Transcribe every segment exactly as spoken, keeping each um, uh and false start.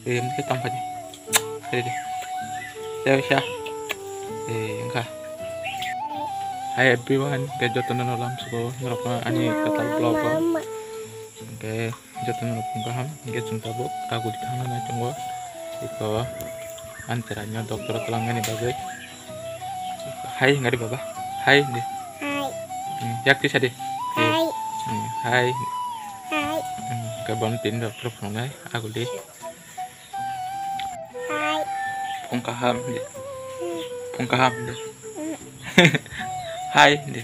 Eh, mungkin tambah deh. Ready. Teo siya. Eh, engka. Hi everyone, ke jotono no lam suko, norok ani katal vlog o. Oke, jotono no pung kaham, ke chwng tabuk, aguli thangna nai tongo. Iko, antera nyo doctor o twlang nani bagwi. Hi, ngari baba. Hi, di. Hi. Hmm, yak tisa di. Hi. Hmm, hi. Hi. Hmm, ke bon tin doctor phunai, aguli. Hai. Phung kaham de. Hmm. Phung kaham de. Hmm. Hai de.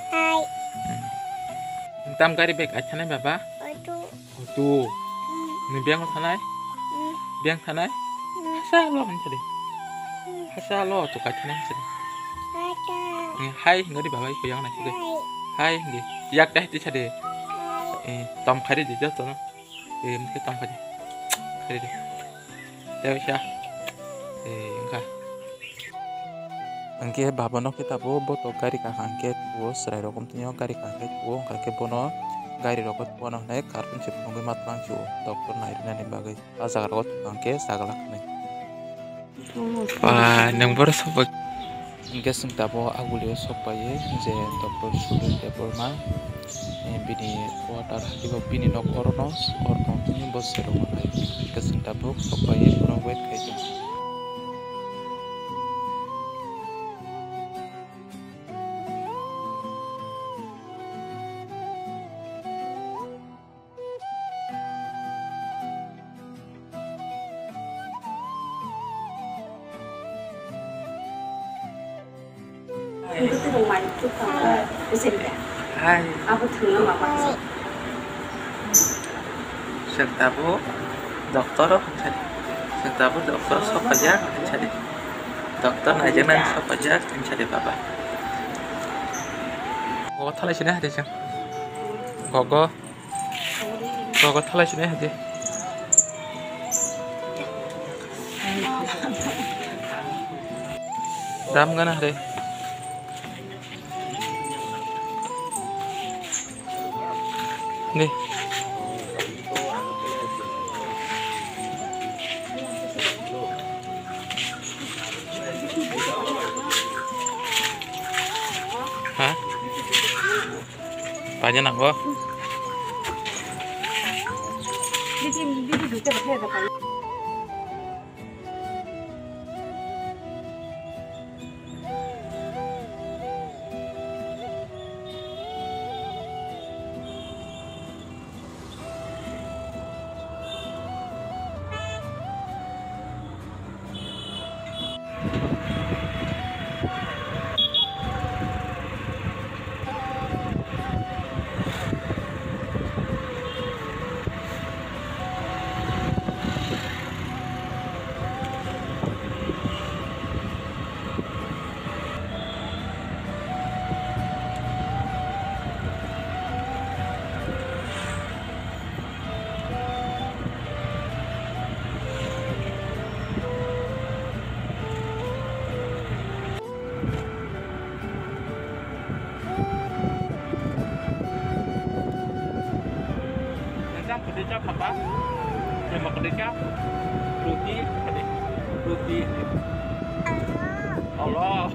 Hai. Hmm. Tam gari bag ai thanai baba? Auto. Auto. Hmm. Ni beng thanai? Hmm. Beng thanai? Hmm. Hasa lo han sadi. Hmm. Hasa lo tu kai thanai sadi. Auto. Hmm, hai gari baba ko yang nai sadi. Hai. Hai de. Yak dai ti sadi. Hai. Eh, tam khari de jotono. Eh, mungkin tambah deh. Ready. Teo siya. Eh, engka. Engke baba no kita bo boto gari kaham ke tuo, serai rokom tini o gari kaham ke tuo, engka ke bono gari rok tuo no hwnwi carton se phunugwi ma twlang sio, doctor nai rwnani bagwi. A jaga rok tuo engke sagala khnai. Ba, nang boro sobo. Hingke chwng tabuk agulio sok paiwi je doctor Sudhir Debbarma, eh, bini quarter haibo bini nok orono, oro tongtwini bo serok manai. Hingke chwng tabuk sok paiwi bono wait khai tongo. Hai. Chwng tabuk doctor o hwnsa di. Chwng tabuk doctor sok paijak hwnsa di. Doctor naijaknani sok paijak hwnsa di baba. Gogo thalai sini hai di chwng. Gogo. Gogo thalai sini hai di. Dam gana hai di. Ni. Ha? Paina nango. Nang kwtwi cha pha ba? Chwng bo kwtwi cha? Roti, roti. Allah.